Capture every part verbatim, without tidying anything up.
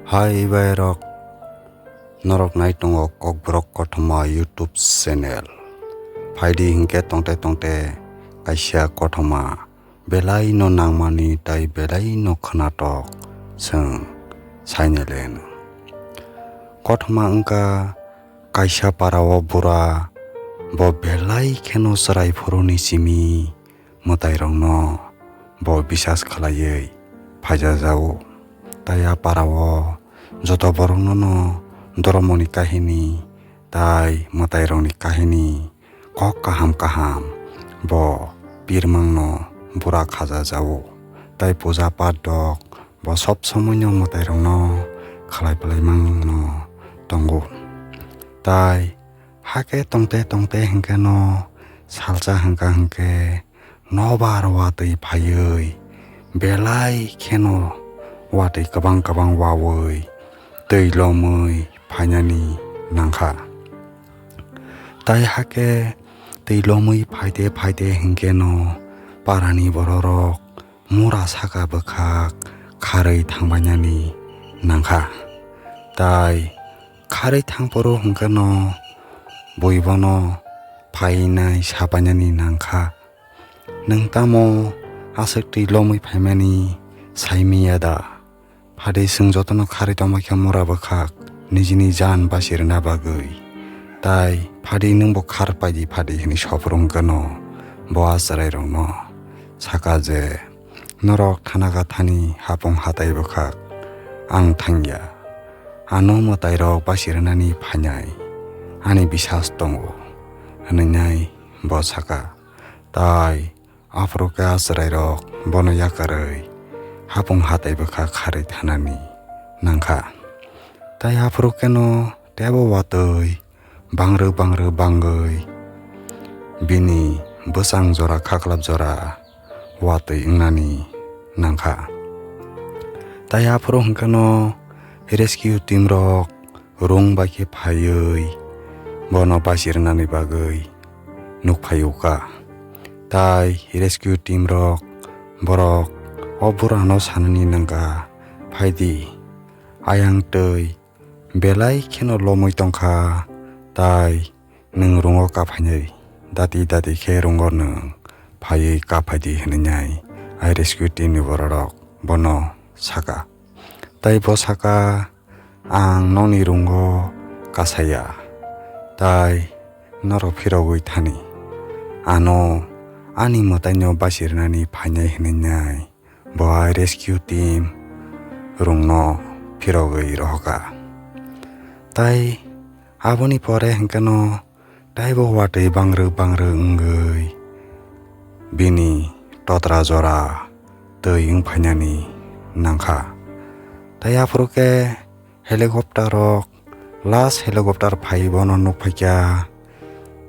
Hai bai rok, norok nai tongo Kokborok Kothoma YouTube channel. Phaidi hinkhe tongte tongte kaisa kothoma belai no nangmani tai belai no khwnatok chwng sainailen. Kothoma wngkha kaisa para o bura, bo belai kheno chwrai phuru ni simi mwtairokno bo bisas khlaiwi phaijajao. Tai a para o joto borokno no doromoni kahini tai mwtairokni kahini kok kaham kaham bo pirmangno bura khajajao. Tai puja pat dok bo sob somoino mwtairokno khlai pwlaimano tongo. Tai hakhe tongte tongte hinkhe no salsa hwnkha hinkhe nobar watwi phaiwi belai kheno watwi kwbang kwbang wawi twi lomwi phainani nangkha. Tai hakhe twi lomwi phaite phaite hinkhe no parani bororok mura saka bwkhak kharwi thangbainani nangkha. Tai kharwi thangphuru hwnkhe no bui bono phainai sapainani nangkha. Nwng tamo aswk twi lomwi phaimani saimiya da? Phadi chwng jotono kharwi tongbaikha mura bwkhak nijini jan basi rwna bagwi. Tai phadi nwngbo khar paidi phadi hwnwi sophuru hwnkhe no bo a chwrairokno saka je, norok thana gathani hapung hatai bwkhak ang thangya. Ano mwtairok basi rwnani phainai ani bisas tongo, hwnwi nai bo saka. Tai aphuru khe a chwrairok bono yakarwi hapung hatai bwkha kharwi thanani nangkha. Tai aphuru kheno teibo watwi bangrwk bangrwk bangwi bini bwsang jora khaklap jora watwi wngnani nangkha. Tai aphuru hwnkhe no rescue team rok rung bai khe phaiwi bono basi rwnani bagwi nuk phai o kha. Tai rescue team rok borok o bura no sanani nangkha, "Phaidi, ayang twi belai kheno lomwi tongkha, tai nwng rungo kaphainai, dati dati khe rungo nwng phaiwi kaphaidi," hwnwi nai ai rescue team ni bororok bono saka. Tai bo saka, "Ang nokni rungo kasaya, tai norok phirogwi thani, ano ani mwtaino basi rwnani phainai," hwnwi nai bo ai rescue team rungno phirogwi rohoka. Tai aboni pore hwnkhe no taibo watwi bangrwk bangrwk wngwi bini totra jora twi wng phainani nangkha. Tai aphuru khe helicopter rok, last helicopter phai bono nuk phaikha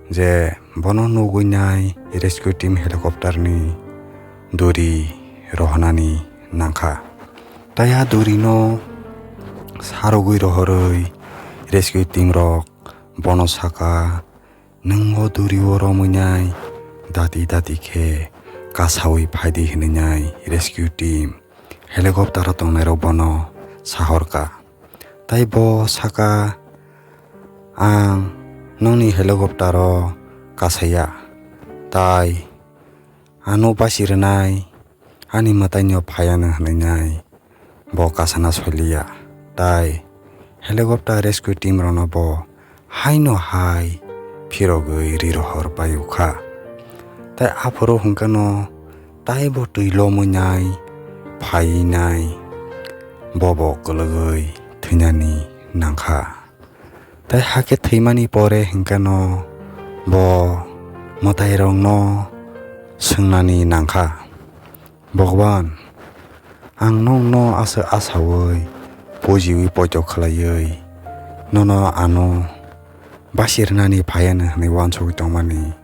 je bono nugwi nai rescue team helicopter ni duri rohonani nangkha. Tai a duri no sarogwi rohorwi rescue team rok bono saka, "Nwng o duri o romwi nai dati dati khe kasawi phaidi," hwnwi nai rescue team helicopter o tongnairok bono sahorka. Tai bo saka, "Ang nokni helicopter o kasaya, tai ano basi rwnai ani mwtaino phaiya nw," hwnwi nai bo kasana soiliya. Tai helicopter rescue team rokno bo haino hai phirogwi rirohor pai o kha. Tai aphuru hwnkhe no taibo twi lomwi nai phaiwi nai bobo kwlwgwi thwinani nangkha. Tai hakhe thwimani pore hwnkhe no bo mwtairokno swngnani nangkha, "Bhagwan, ang nokno aswk asaui pujiui poito khlaiui nono ano basi rwnani phaiya nw hwnwi uansugui tongmani,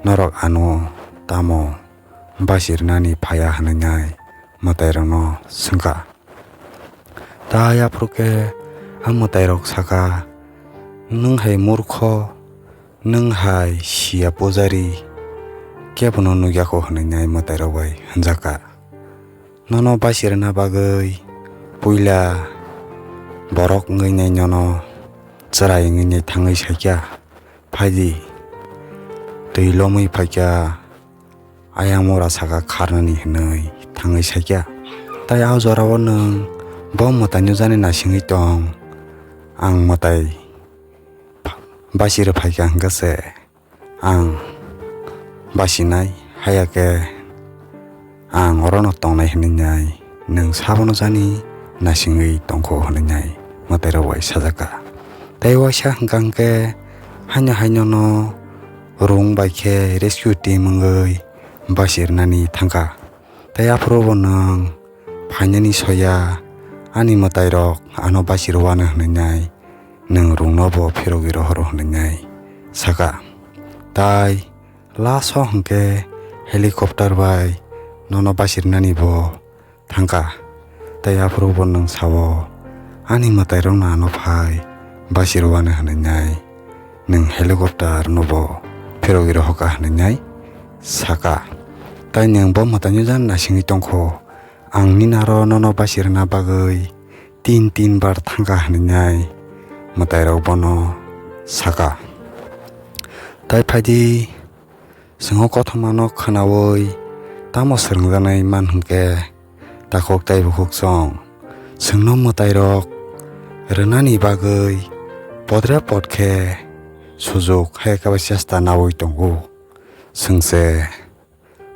norok ano tamo basi rwnani phaiya?" hwnwi nai mwtairokno swngkha. Tai aphuru khe a mwtairok saka, "Nwng hai murkho, nwng hai siya pujari, kebono nukya kho?" hwnwi nai mwtairok bai hwnjakha. "Nono basi rwna bagwi puila borok wngwi nai nono chwrai wngwi nai thangwi saikha, phaidi twi lomwi phaikha, ayang mora saka kharnani hwnwi thangwi saikha. Tai a jorao nwng bo mwtaino jani naisingwi tong, ang mwtai basi rw phaikha hwnkhe se. Ang basinai, haya khe ang orono tongnai hwnwi nai, nwng sabono jani naisingwi tongkho hwnwi nai mwtairok bai sajakha. Tei waisa hwnkha hwnkhe haino haino no rung bai khe rescue team wngwi basi rwnani thangkha. Tei aphuru bo nwng phainani soya, ani mwtairok ano basi rwano hwnwi nai, nwng rungno bo phirogwi rohoro hwnwi nai saka. Tai last o hwnkhe helicopter bai nono basi rwnani bo thangkha. Tai aphuru bo nwng sao, ani mwtairokno ano phai basi rwano hwnwi nai, nwng helicopter no bo phirogwi rohorkha hwnwi nai saka. Tai nwng bo mwtaino jan naisingwi tongkho, ang nini aro nono basi rwna bagwi tin tin bar thangkha hwnwi nai mwtairok bono saka. Tai phaidi, chwng o kothomano khwnaui tamo swrwngjaknai man hwnkhe, takhuk tei bukhuk chwng chwngno mwtairok rwnani bagwi podre pod khe sujuk hai khe chesta naui tongo. Chwng se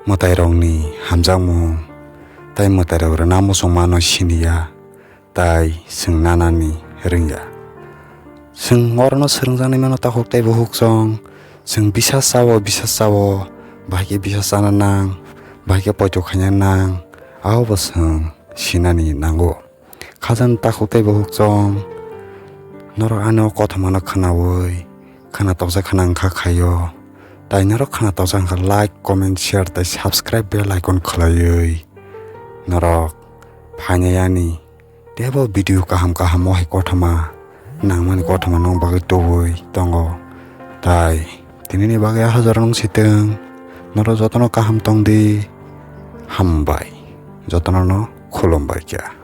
mwtairokni hamjakmung tei mwtairok rwna muchungmano siniya, tai chwng nanani rwngya. Chwng orono swrwngjaknai mano takhuk tei bukhuk chwng, chwng bisa chao, bisa chao, bahai khe bisa chana nang, bahai khe poito khaina nang, abo bo chwng sinani nango. Khajang takhuk tei bukhuk chwng, norok ani o kothomano khwnaui, khwna tokjak khwna wngkha khaio. Tai norok khwna tokjak wngkha like, comment, share tei subscribe bell icon khwlaiwi norok phainai ani teibo video kaham kaham o hai kothoma nangmani kothoma nong bagwi tubui tongo. Tai tinini bagwi a hajar nung sitwng, norok jotono kaham tongdi, hambai, jotono no khulumbai kha.